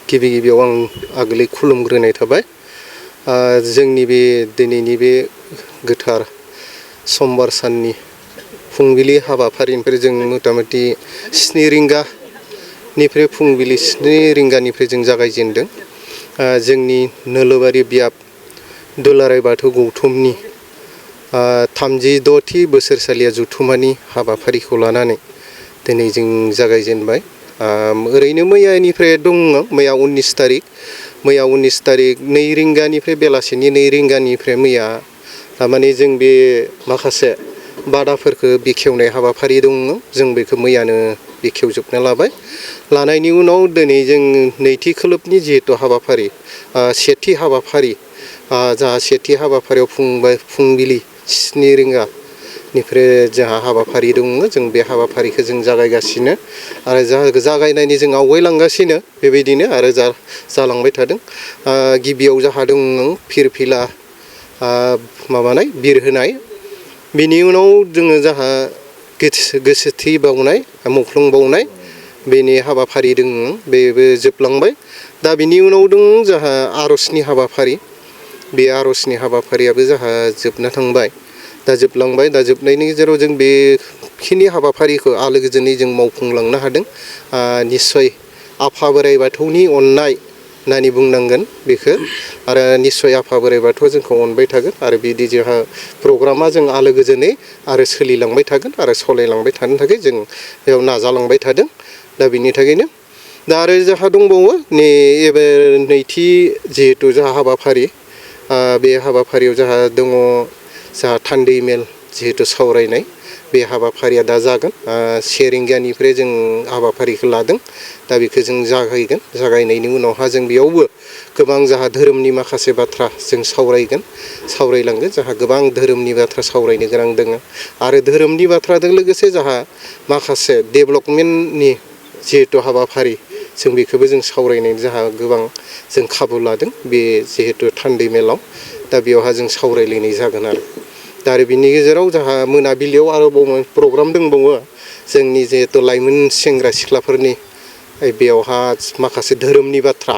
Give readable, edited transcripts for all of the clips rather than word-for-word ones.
गिबि गिबियाव आं आगोलै खुलुमग्रोनाय थाबाय। जोंनि बे दिनैनि बे गोथार समबार साननि फुंबिलि हाबाफारिनिफ्राय जों मथा-मथि 7 रिंगानिफ्राय फुंबिलि 7 रिंगानिफ्राय जों जागायजेनदों। जोंनि नोलोबारि बियाब दुलाराय बाथौ गौथुमनि 36थि बोसोरसालिया जथुम्मानि हाबाफारिखौ लानानै दिनै जों जागायजेनबाय। ओरैनो मैयानिफ्राय दङ, मैया 19 तारिख 2 रिंगानिफ्राय बेलासिनि 2 रिंगानिफ्राय मैया थारमाने जों बे माखासे बादाफोरखौ बेखेवनाय हाबाफारि दङ, जों बेखौ मैयानो बेखेवजोबना लाबाय। लानायनि उनाव दिनै जों नैथि खोलोबनि जिहेतु हाबाफारि, सेथि हाबाफारि, जोंहा सेथि हाबाफारियाव फुंबिलि 7 रिंगानिफ्राय जोंहा हाबाफारि दङ। जों बे हाबाफारिखौ जों जागायगासिनो आरो जागायनायनि जों आवगायलांगासिनो बेबायदिनो आरो जालांबाय थादों। गिबियाव जोंहा दङ फिरफिला माबानाय बिरहोनाय, बिनि उनाव जोङो जोंहा गोसोथि बावनाय, मुंख्लं बावनाय बेनि हाबाफारि दङ, बेबो जोबलांबाय। दा बिनि उनाव दङ जोंहा आर'जनि हाबाफारि, बे आर'जनि हाबाफारियाबो जोंहा जोबना थांबाय, दा जोबलांबाय। दा जोबनायनि गेजेराव जों बेखिनि हाबाफारिखौ आलो गोजोनै जों मावफुंलांनो हादों। निस्सय आफा बोराइ बाथौनि अननाय होननानै बुंनांगोन बेखौ, आरो निस्सय आफा बोराइ बाथौआ जोंखौ अनबाय थागोन आरो बिदि जोंहा प्रग्रामा जों आलो गोजोनै आरो सोलिलांबाय थागोन आरो सालायलांबाय थानो थाखाय जों बेयाव नाजालांबाय थादों। दा बिनि थाखायनो दा आरो जोंहा दंबावो एबार नैथि जिहेतु जोंहा हाबाफारि, बे हाबाफारियाव जोंहा दङ जोंहा थान्दै मेल जिहेतु सावरायनाय, बे हाबाफारिया दा जागोन। 1 रिंगानिफ्राय जों हाबाफारिखौ लादों, दा बेखौ जों जागायगोन। जागायनायनि उनावहा जों बेयावबो गोबां जोंहा धोरोमनि माखासे बाथ्रा जों सावरायलांगोन। जोंहा गोबां धोरोमनि बाथ्रा सावरायनो गोनां दङ आरो धोरोमनि बाथ्राजों लोगोसे जोंहा माखासे डेभेलपमेन्टनि जिहेतु हाबाफारि, जों बेखौबो जों सावरायनायनि जोंहा गोबां जों खाबु लादों बे जिहेतु थान्दै मेलाव। दा बेयावहा जों सावरायलायनाय जागोन दा आरो बिनि गेजेराव जोंहा मोनाबिलियाव आरोबाव प्रग्राम दंबावो जोंनि जिहेतु लाइमोन सेंग्रा सिख्लाफोरनि, बेयावहा माखासे धोरोमनि बाथ्रा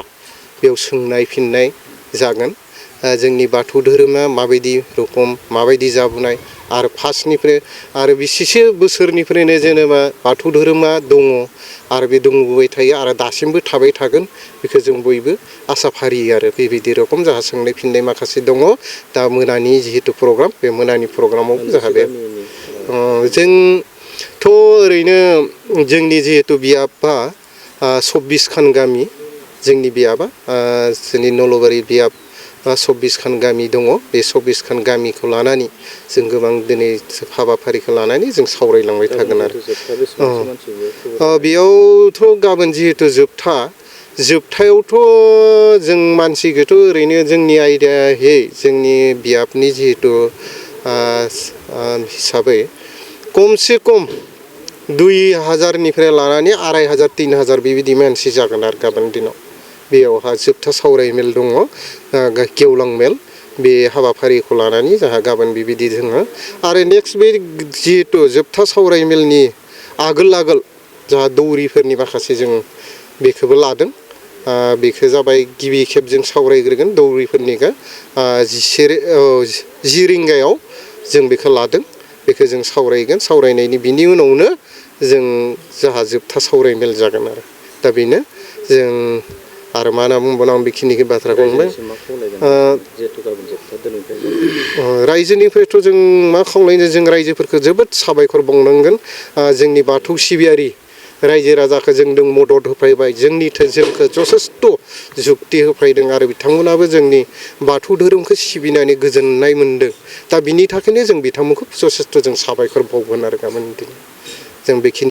बेयाव सोंनाय फिननाय जागोन। जोंनि बाथौ धोरोमा माबायदि रोखोम, माबायदि जाबोनाय आरो फार्स्टनिफ्राय आरो बेसेसो बोसोरनिफ्रायनो जेनेबा बाथौ धोरोमा दङ आरो बे दंबोबाय थायो आरो दासिमबो थाबाय थागोन, बेखौ जों बयबो आसा फारियो आरो बेबायदि रखम जोंहा सोंनाय फिननाय माखासे दङ। दा मोनानि जिहेतु प्रग्राम, बे मोनानि प्रग्रामावबो जोंहा बे जोंथ' ओरैनो जोंनि जिहेतु बियाबा 24 खान गामि, जोंनि बियाबा जोंनि नलबारि बियाब 24 खान गामि दङ। बे 24 खान गामिखौ लानानै जों गोबां दिनै हाबाफारिखौ लानानै जों सावरायलांबाय थागोन आरो बेयावथ' गाबोन जिहेतु जोबथायावथ' जों मानसिखौथ' ओरैनो जोंनि आयदायै जोंनि बियाबनि जिहेतु हिसाबै खमसे खम 2000निफ्राय लानानै 2500 3000 बेबायदि मानसि जागोन आरो गाबोन दिनाव। बेयावहा जोबथा सावराय मेल दङ, गेवलां मेल, बे हाबाफारिखौ लानानै जोंहा गाबोन बेबायदि जोङो आरो नेक्स्ट बे जिहेतु जोबथा सावराय मेलनि आगोल जोंहा दौरिफोरनि माखासे जों बेखौबो लादों। बेखौ जाबाय गिबि खेब जों सावरायग्रोगोन दौरिफोरनिखौ 10 रिंगायाव जों बेखौ लादों, बेखौ जों सावरायगोन। सावरायनायनि बिनि उनावनो जोंहा जोबथा सावराय मेल जागोन आरो दा बेनो जों आरो मा होनना बुंबावनो आं बेखिनिखौ बाथ्राखौ बुंबाय। रायजोनिफ्रायथ' जों मा खावलायनो, जों रायजोफोरखौ जोबोद साबायखर बावनांगोन। जोंनि बाथौ सिबियारि रायजो राजाखौ जों मदद होफैबाय, जोंखौ जथेस्थ' जुक्ति होफैदों आरो बिथांमोनाबो जोंनि बाथौ धोरोमखौ सिबिनानै गोजोननाय मोनदों। दा बिनि थाखायनो जों बिथांमोनखौ जथेस्थ' जों साबायखर बावगोन आरो गाबोन दिनै जों बेखिनि